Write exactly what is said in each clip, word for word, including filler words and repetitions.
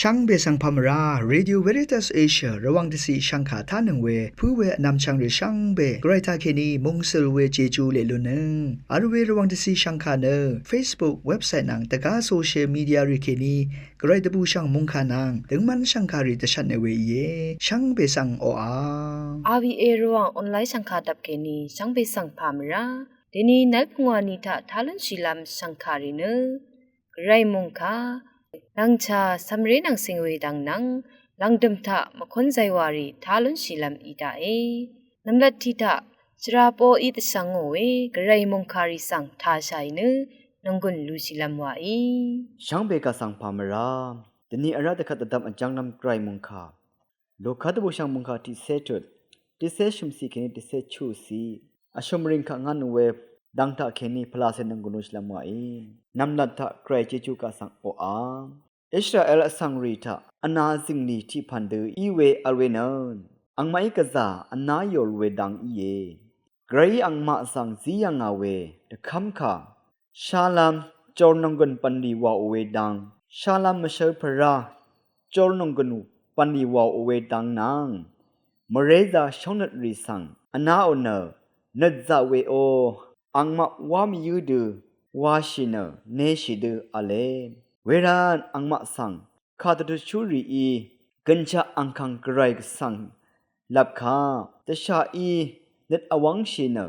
Shvngbe svng pà mvrá, Radio Veritas Asia Rvwàng dvciq shvngkà tánøng we pǿ we vnvmchvng rì shvngbe Gvray taqkèní mungsøl we Jeju leq lunnøng vl we Rvwàng dvciq shvngkà nø Facebook, website nvng dvgá social media rì kèní Gvray dvbùshv̀ng mòngkà nvng døngmv́n shv̀ngkàrì dvshvtnø we íe. Shvngbe svng oqà R V A Rvwàng online shv̀ngkà dvp kèní shvngbe svng pà mvrá. Dèní nvlpungwà ni taq tá lúnshìlv́m shv̀ngkàrì nø Gvray mòngkà, lv̀ngchà cv̀mré nvng cìng we dvng nvng lv̀ngdø̀m taq mvkún zaywàrì tá lúnshìlv́m í daqe. Nv̀mlat tiq taq shvra poqí dvshvngò we Gvray mòngkàrì svng tàshàì nø nònggùn lushìlv́m wàí. Shvngbe kà svng pà mvrá. Dèní vrá dvkvt dvdvm vjv́nglv́m Gvray mòngkà Luka dvbùshv̀ng mòngkà tiqcé tut, tiqcé shø̀mciq kèní tiqcé chuqciq. Vshø̀m rìng kaq ngán we dang taqkèní pvlacè nònggùn lushìlv́m wàí. Nv̀mlat taq Gvray Jeju kà svng oqà Israel vsvng rì taq vna zìngni tiq pv̀n dø í we vl we nø angmaqí gvzà vná yòl we dang íe. Gvrayí angmaq svng zí yv̀ngà we dvkv́mkà shálv́m jor nònggùn bv̀nlì wàò we dang, shálv́m mvshǿl pvrá jor nònggùn bv̀nlì wàò we dang nvng mvrézā shóngnøt rì svng vnáò nø nøt zaq weó, angmaq wá mvyǿ dø washì nø neshì dø v̄le. Wervt angmaq svng kà dvtutshú rìí gønshaq angkàng Gvray svng lvpkà dvshàí nøt vwv́ngshì nø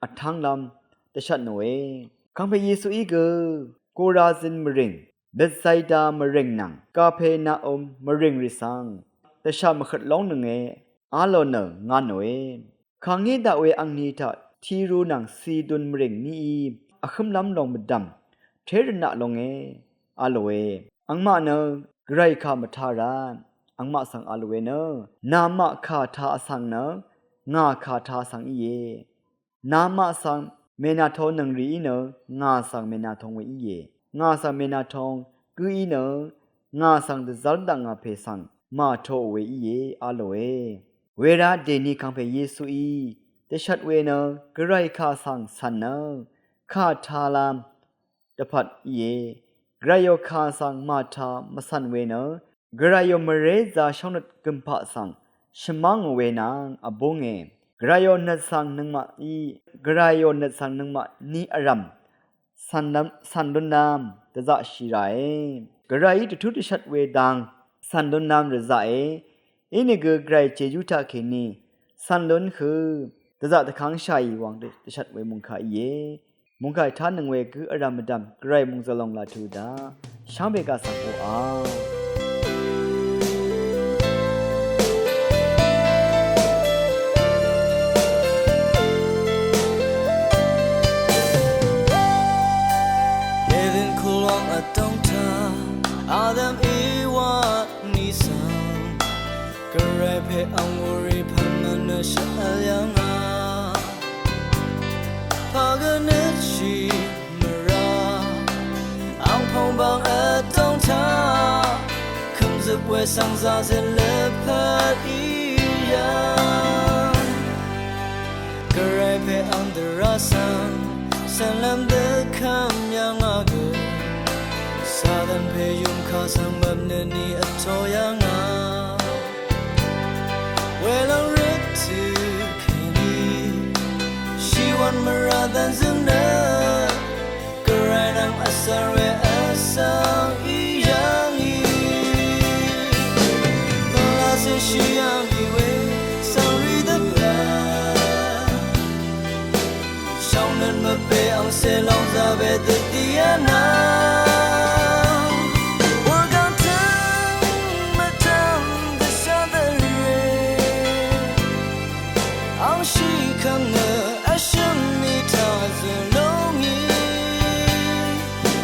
vtánglv́m dvshvtnòe. Kàngpè Yesuí gø Korazin mvrìng, Betsaida mvrìng nvng Kapernaum mvrìng rì svng dvshà mvhøt lóngnønge, a lò nø ngánòe. Kàngé daq we angni taq Tiru nvng Sidon mvrìng nií vhǿmlv́m lòng mvdv̀m té rvnaq longe, a lòe. Angmaq nø Gvray kà mvtá rvt, angmaq svng a lòe nø, namaq kà tā vsvng nø ngà kà tā vsvng íe. Namaq svng mènàtonøng rìí nø ngà svng mènàtong we íe. Ngà svng mènàtong gǿí nø ngà svng dvzv́r daq ngà pè svng màtoò we íe, a lòe. Wervt dèní kàngpè Yesuí dvshvt we nø Gvray kà svng cv̀n nø kà tālv́m dvpvt íe. Gvrayò kà svng màtā mvcv̀n we nø Gvrayò mvrézā shóngnøt gø̀mpaq svng shvmv́ngò we nvng vbúnge. Gvrayò nøt svng nøngmaqí, Gvrayò nøt svng nøngmaq ní vrv̀m cv̀n lúnlv́m dvzaqshì ràe. Gvrayí dvtú dvshvt we dang cv̀n lúnlv́m rvzaqe. Inìgø Gvray Jejú taqkèní cv̀n lún hø dvzaq dvkv́ngshàì wvng dvshvt we mòngkà íe. Mòngkà tánøng we gǿ vrv̀m mvdv̀m Gvray mòngzø̀l lòng laq tuq daq shvngbe kà svng oqà. Eden kulwang vdòng taq Adam Ewa ni svng Gvray pè ang wuri pv̀n nø shvl yv̀ngà. Pagø nøtshì mvrá angpong bang vdòng taq kø̀mzøp we svng zazøt lvpat í yv̀ng. Gvray pè ang dvrá svng cv̀nlv́m dvkvm yv̀ngà gø Satan pè yùmkà svng bv̀m nø ni vtō yv̀ngà. Welòng røt tø̀ kèní shìwv̀n mvrà dv̀nzø̀ng nø Gvray nvng vsvr we vsvng í yv̀ngì. Pvlacè shì yv̀ngì we svng rì dvpvt shvngnøt mvpè angcè lòng zaqbe dvdì vnvng. Wurgvng tøng mvdv̀m dvshà dvrè angshì kvng nø vshø̀m mì taq zø̀ lúngì.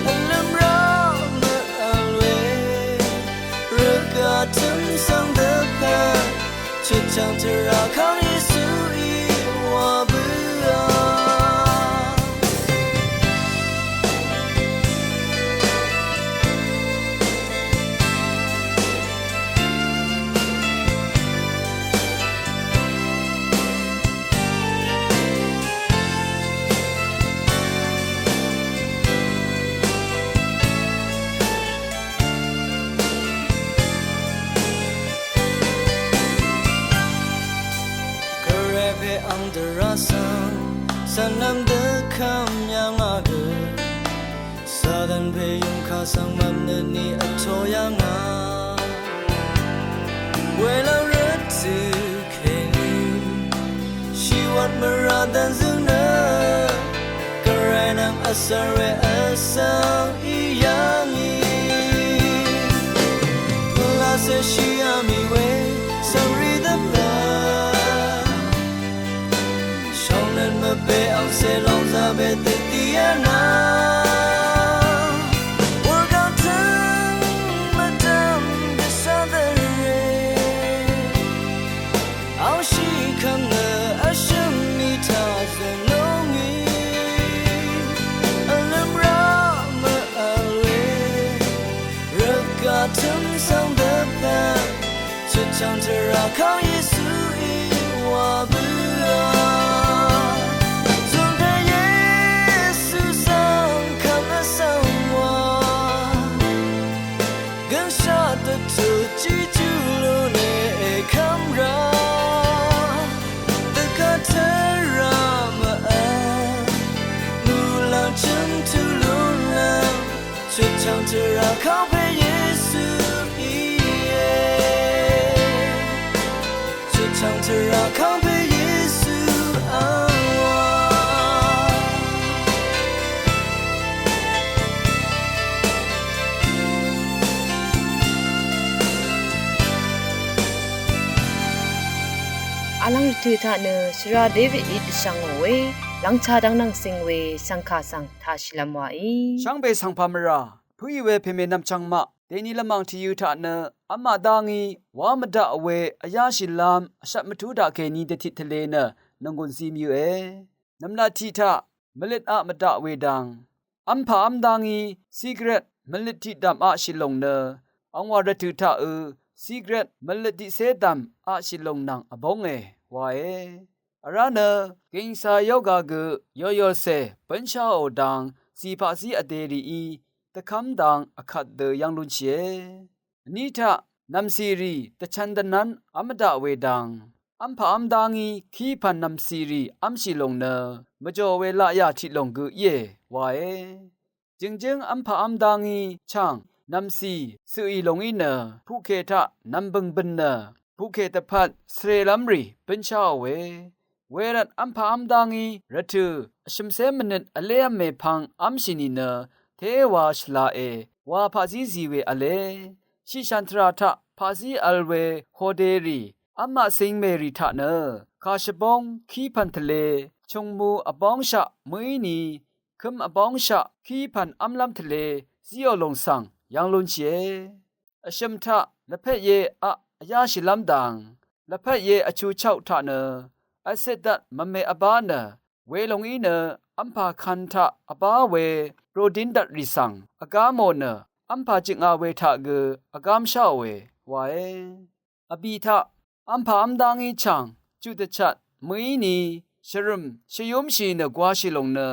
Vlø̀m rá mvvl we rvgaq tø̀m svng dvpvt chøtchv̀ng tvrà kang Yesuí wa bǿà. Vnvm dvkvm yv̀ngà gø Satan pè yungkà svng mvmnøtni vtō yv̀ngà. Welv́ng rvtø̀ kèní shìwvt mvrà dvnzøng nø Gvray nvng vsvr we vsvng í yv̀ngì. Pvlacè shìá mì we svngrì dvpvt shvngnøt mvbe angcè lóngzà we dø dìá nà. Wurgvng tø̀ng mvdv̀m dvshà dvre angshì kvmnø vshø̀m mì taq zø̀n lúngì. Vlø̀m rá mvvl we rvgaq tø̀m svng dvpvt chøtchv̀ng tvrà kang Yesuí wa bǿà. Zùngpè Yesu svng kvm vsvng wa gøngshaq dvtut tiqjú lú ne èkvm rá dvgvt tvrà mvvl muqlàng chø̀m tø lúnlv́m chøtchv̀ng tvrà kangpè Yesu íe. Chøtchv̀ng tvrà kangpè Yesu angwà. Vlv́ng rvtø̀ taq nø shvra Davidí dvshvngò we lv́ngchá dv́ng nvng cing we shv̀ngkà svng taq shìlv́m wàí shvngbe svng pà mvrà pǿì we pèmè nvmchvng maq dèni lvmàng tìyø̄ taq nø v́m maq dá ngí wá mvdaq we vyáshìlv́m vshvt mvtú daqkèní dvtit tvlē nø nònggùn zí mvyø̄e. Nv̀mlat tiq taq mvløt aq mvdaq we dang v́mpà v́m dá ngí sigaret mvløt tiqdv̀m aqshì lòng nø angwà rvtø̀ taq ø sigaret mvløt tiqcé dv̀m aqshì lòng nvng vbónge wae. Vrá nø gìngsa yoga gø yoyòcè bǿnsháò dang zì paqzí vdè rìí dvkv́m dang vkvt dø yv́ng lúnshìe. Vní taq nv̀mcìrì dvchv̄n dvnv́n v́m mvdaq we dang v́mpà v́m dá ngí kí pv̀n nv̀mcìrì v́mshì lòng nø mvjò we laqyà tiq lòng gø íe wae. Jø̀ngjǿng v́mpà v́m dá ngí chàng nv̀mcì cø̀ì lòngí nø puqkè taq nv̀mbø̀ng bø̀n nø puqkè dvpvt svrelv́m rì bǿnsháò we. Wervt v́mpà v́m dá ngí rvtø̀ vshø̀mcé mvnøt vlév́m mèpvng v́mshì nìnø téwa shvlaqe wa paqzí zì we v̄le. Shiqshàn tvrà taq paqzí vl we hoderì v́m maq cingmèrì taq nø kàshvbóng kí pv̀n tvlē chungmu vbóngshaq mø̀íni køm vbóngshaq kí pv̀n v́mlv́m tvlē zíò lòng svng yv́ng lúnshìe. Vshø̀m taq lvpetye aq vyáshìlv́m dang lvpetye vchuchauq taq nø vcøtdat mvme vbá nø welòng í nø v́mpà kan taq vbá we rodin dvtrì svng vgámò nø v́mpà jøknga we taq gø vgámsháòe wae. Vbì taq v́mpà v́m dá ngí chàng juq dvchvt mø̀íni shvrø̀m shvyúmshì nø gwāshì lòng nø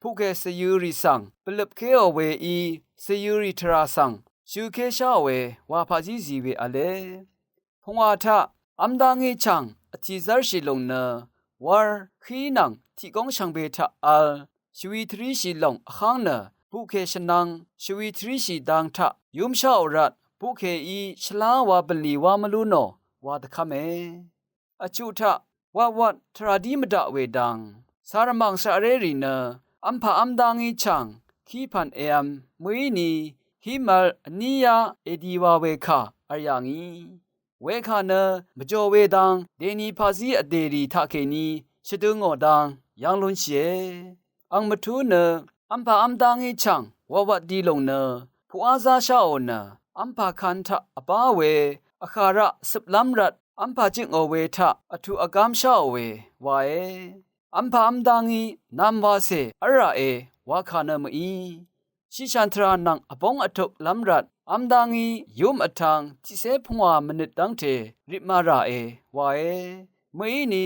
puqkè cvyø̄rì svng bvløpkéò weí cvyø̄rì tvrà svng shø̄késháòe wa paqzí zì we v̄le. Pungwà taq v́m dá ngí chàng vtì zv́rshì lòng nø wv̄r hí nvng tiqgóng shvngbe taq v̄l shvwi tvríshì lòng vháng nø puqkè shvnvng shvwi tvríshì dang taq yúmsháò rvt puqkèí shvlá wa bv̀nlì wá mvlú nò wa dvkv́me. Vchuq taq watwat tvrà dí mvdaq we dang càrvmàng shaqrérì nø v́mpà v́m dá ngí chàng kí pv̀n èvm mø̀íni hímvl vníyá èdi wa we kà v̄l yà ngì. Wekà nø mvjò we dang dèni paqzí vdèrì taqkèní shvdø̄ngò dang yv́ng lúnshìe. Ang mvtú nø v́mpà v́m dá ngí chàng wvwvt di lòng nø puqá zásháò nø v́mpà kan taq vbá we vhàraq cøplv́m rvt v́mpà jøkngò we taq vtuq vgámsháòe wae. V́mpà v́m dá ngí nam wacè v́lràe wakà nø mø̀í. Shiqshàn tvrà nvng vbóng vtuklv́m rvt v́m dá ngí yúm vtv̄ng tiqcé pungwà mvnøt dv́ngte ripmà ràe wae. Mø̀íni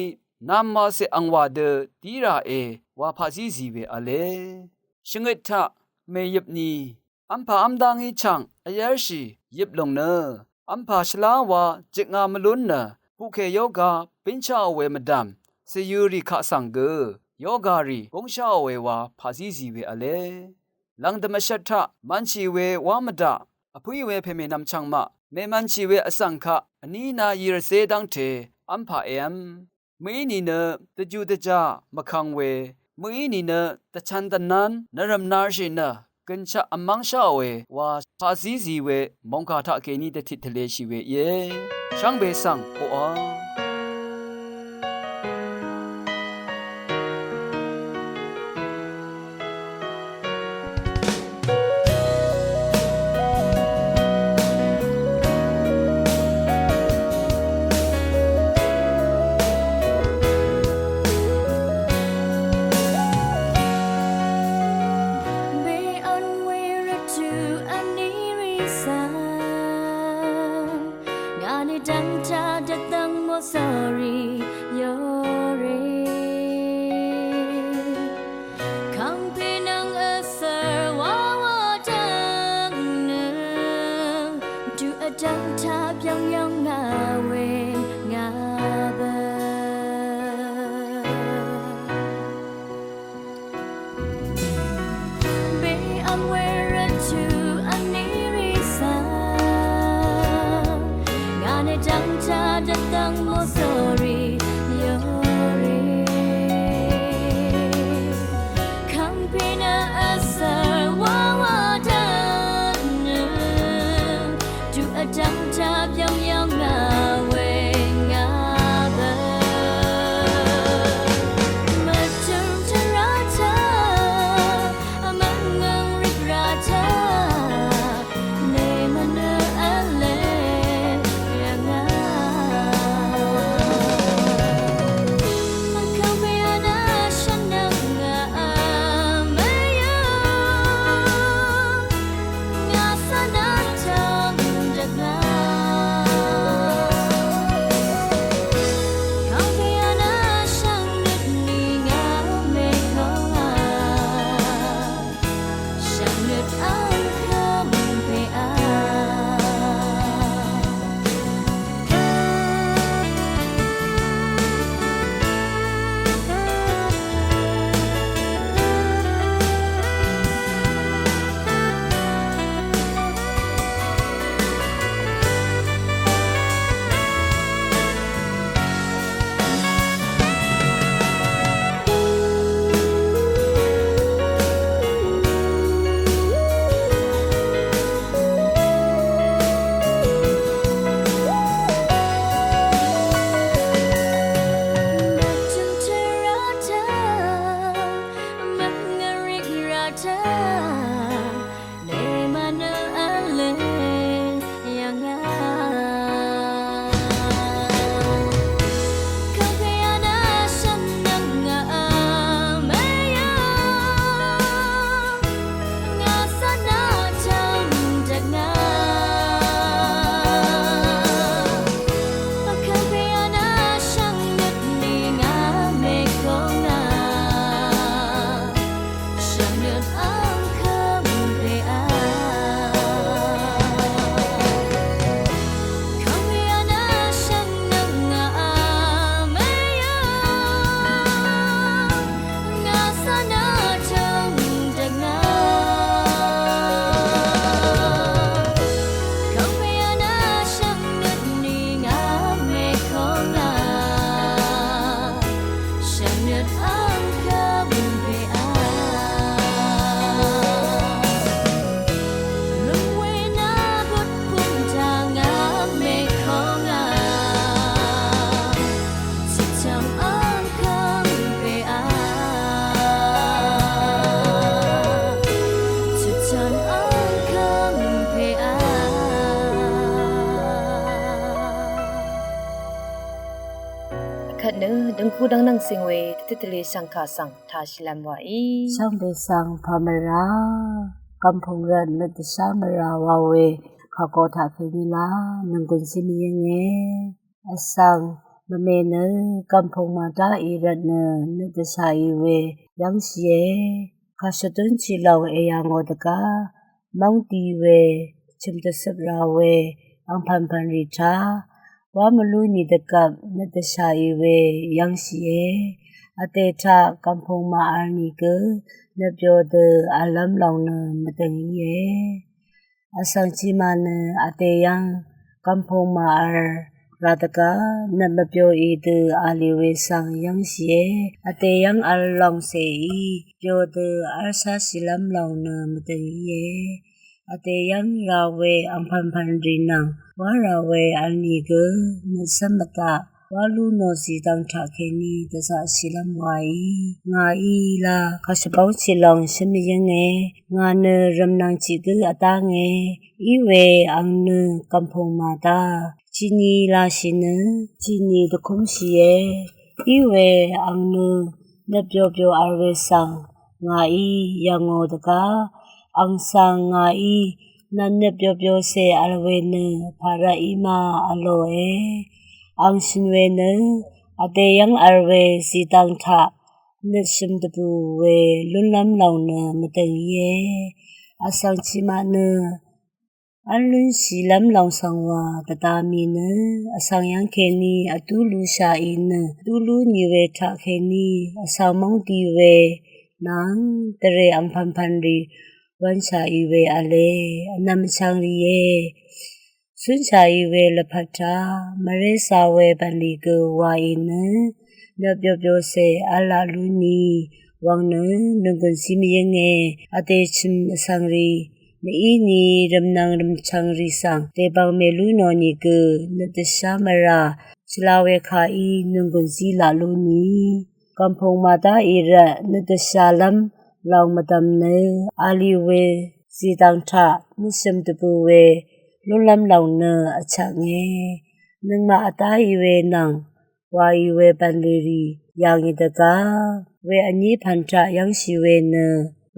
nam wacè angwà dø dí ràe wa paqzí zì we v̄le. Shvngøt taq mèyøpni v́mpà v́m dá ngí chàng vyv́rshì yøp lòng nø v́mpà shvlá wa jøknga mvlún nø puqkè yoga bínsháò we mvdv̀m cvyø̄rì kaq svng gø yogarì gúngsháò we wa paqzí zì we v̄le. Lv̀ng dvmvshvt taq mv̄nshì we wá mvdaq vpǿí we pèmènvm chv̀ngmaq mèmv̄nshì we vsvng kaq vní na yì rvzé dv́ngte v́mpà èv́m. Mø̀í nìnø dvju dvjà mvkvng we, mø̀í nìnø dvchv̄n dvnán nvrø̀m narshì nø gø̀nshaq vmv́ngshá we wa paqzí zì we mòngkà taqkèní dvtit tvleshì we íe. Shvngbe svng oqà. Be on we rvtø̀ vní rì svng ngà nø dv́ngtaq dvdvng mò sórí yore. Kàngpè nvng vsv̀r wawa dv́ng nø tuq vdv́ngtaq byv́ng yv́ng ngà we ngà bø. Be vm we rvtø̀ vní rì svng ngà nø dv́ngtaq dvdvng mò sórí yore. Kàngpè nø vsv̀r wawa dv́ng nø tuq vdv́ngtaq byv́ng yv́ng ngà we ngà bø. Mvtø̀m tvrà taq vmv́ngv́ng rìgrà taq nø mvnø v̄le yv̀ngà. Mvkv́ng pè vnø shvnøng ngà vmvyø̀ng ngà svnvt tv̀ng dvgà. Kàngpè vnø shvnøt ni ngà mèkv́ng ngà. Shvnøt v́m kv́m pè á. Kvt nø døngku dvng nvng sing we tvtele shvngka svng tashilvm wa i. Shvngbe svng pamara kvmpung rvt nø dvsha mara wa we kako taq keni la nvng gunsi miyenge. Vsvng mvme nø kvmpung mata i rvt nø nø dvsha i we yvngshiye. Kashvdun chilong eya ngo dvga mvngdi we chø̀m dvsøp ra we angpvnpvn rì taq wa mvlú ni dvgvp nø dvsha i we yvngshiye. Vdè taq gv̀mpùng màvl nìgø nøtbyo dø vllv́m lòng nø mvdø̀ng íe. Vsvng tiqmaq nø vdè yv́ng gv̀mpùng màvl ra dvgá nøt mvbyoì dø a lì we svng yv́ngshìe. Vdè yv́ng vl lòng cèí byo dø v́lshá shìlv́m lòng nø mvdø̀ng íe. Vdè yv́ng ra we angpv̀npv̀n rì nvng wá ra we vl nìgø nøt cv́m mvdaq wá lú nò zìdvng taqkèní dvzaqshìlv́m waí. Ngàí la kàshvbóng tiq lòng shǿn mvyǿnge. Ngà nø rv̀mnvng tiq gǿ vdánge. Í we ang nø gv̀mpùng màdá tiqni lashì nø tiqni dvkúmshìe. Í we ang nø nøt byobyo vl we svng ngàí yv̀ngò dvgá ang svng ngàí nv̀nnøt byobyo cè vl we nø pàrvt í ma vlòe. Ang shø̀n we nø vdè yv́ng vl we zìdvng taq nøt shø̀m dvbù we lúnlv́m lòng nø mvdø̀ng íe. Vsvng tiqmaq nø v́l lúnshìlv́m lòng svng wà dvda mì nø vsvng yv́ng kèní vdú lushàì nø vdú lú nì we taqkèní vsvng móng di we nvng dvrè angpv̀npv̀n rì wv̄nshàì we v̄le. Vnvm vchvng rìe. Cúnshàì we lvpat taq mvré za we bv̀nlì gø wàì nø nøt byobyo cè v́l laq lú nì wvng nø nònggùn zí mvyǿnge. Vdè chø̀m vsvng rì mvíni rv̀mnvng rv̀mchvng rì svng dèbvng mèlú nò nìgø nøt dvshá mvrà shvla we kàí nònggùn zí laq lú nì. Gv̀mpùng màdáì rvt nøt dvshàlv́m lòng mvdv̀m nø a lì we zìdvng taq nøt shø̀m dvbù we lúnlv́m lòng nø vchvknge. Nøngmaq vdáì we nvng wàì we bv̀nlì rì yàngì dvgá we vní pv̀n taq yv́ngshì we nø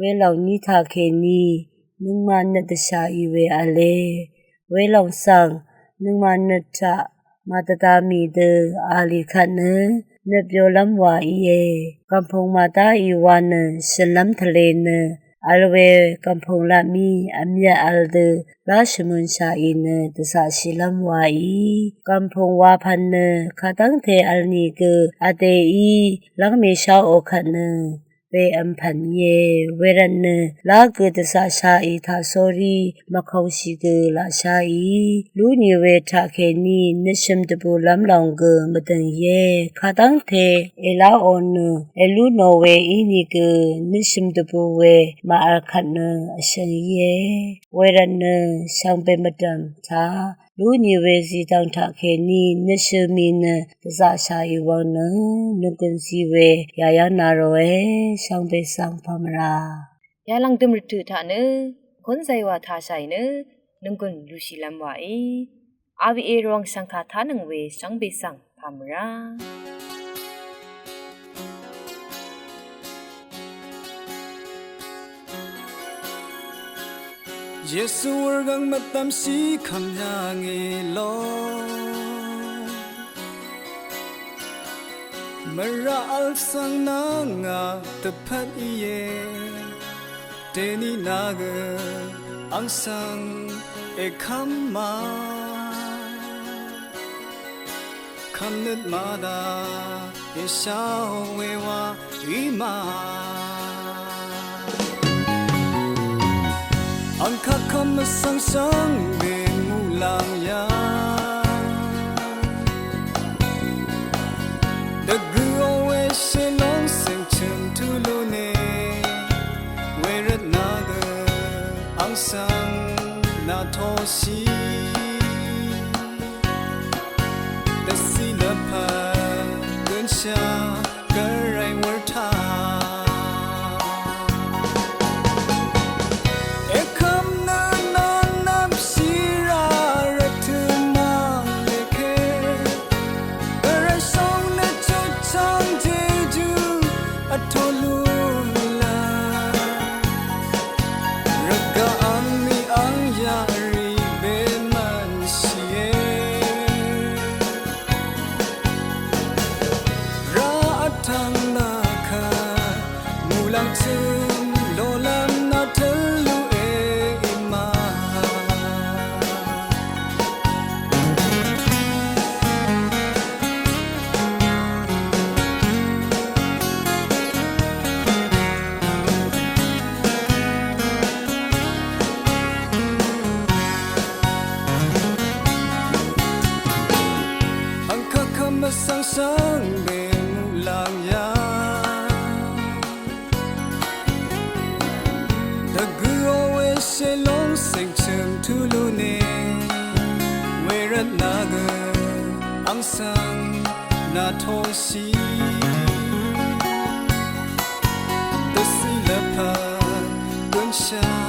welòng ní taqkèní nøngmaq nøt dvshàì we v̄le. Welòng svng nøngmaq nøt taq màdvda mì dø a lì kvt nø nøt byolv́m wa íe. Gv̀mpùng màdáì wa nø shø̀nlv́m tvlē nø vl we gv̀mpùng laq mí vmyvt vl dø lá shvmønshàì nø dvzaqshìlv́m waí. Gv̀mpùng wa pv̀n nø kadv́ngte vl nìgø vdèí lv́ngmè sháò kvt nø we vmpv̀n íe. Wervtnø lá gø dvzaqshaì taqsórí mvkòngshì gø laqsháì lú nì we taqkèní nøt shø̀m dvbùlv́m lòng gø mvdø̀ng íe. Kadv́ngte èláò nø èlú nò we ínìgø nøt shø̀m dvbù we màvl kvt nø vshø̀ng íe. Wervtnø shvngbe mvdv̀m taq lú nì we zìdvng taqkèní nøt shø̀ mì nø dvzaqshàì wvng nø nònggùn zí we yàyv́ng na ròe. Shvngbe svng pà mvrà yalv̀ngdø̀m rvtø̀ taq nø kúnzay wa tashàì nø nònggùn lushìlv́m waí. A B A rvwàng shv̀ngkà tánøng we shvngbe svng pà mvrà. Yesu wurgvng mvdv̀mshì kv́m yàngì lo. Mvrà vl svng nà ngà dvpvt íe. Dèní nà gø ang svng èkv́m ma. Kv́mnøt màdá èsháò we wa í ma. Ang kaq kv́m vsvng shvngbe muqlàng yà. Dvgø̀ò we shèlóng cèngchø̀m tulu nè. Wervt nà gø ang svng nà toshì. Dvciq lvpat gønshà gvray wur taq. Èkv́m nø nvnvpshì Shvngbe muqlàng yà dvgø̄ owe shèlòng sèngchø̀ng tulù nè, wervt nà gø̄ àng svng nà toshì dvcì lvpat gønshà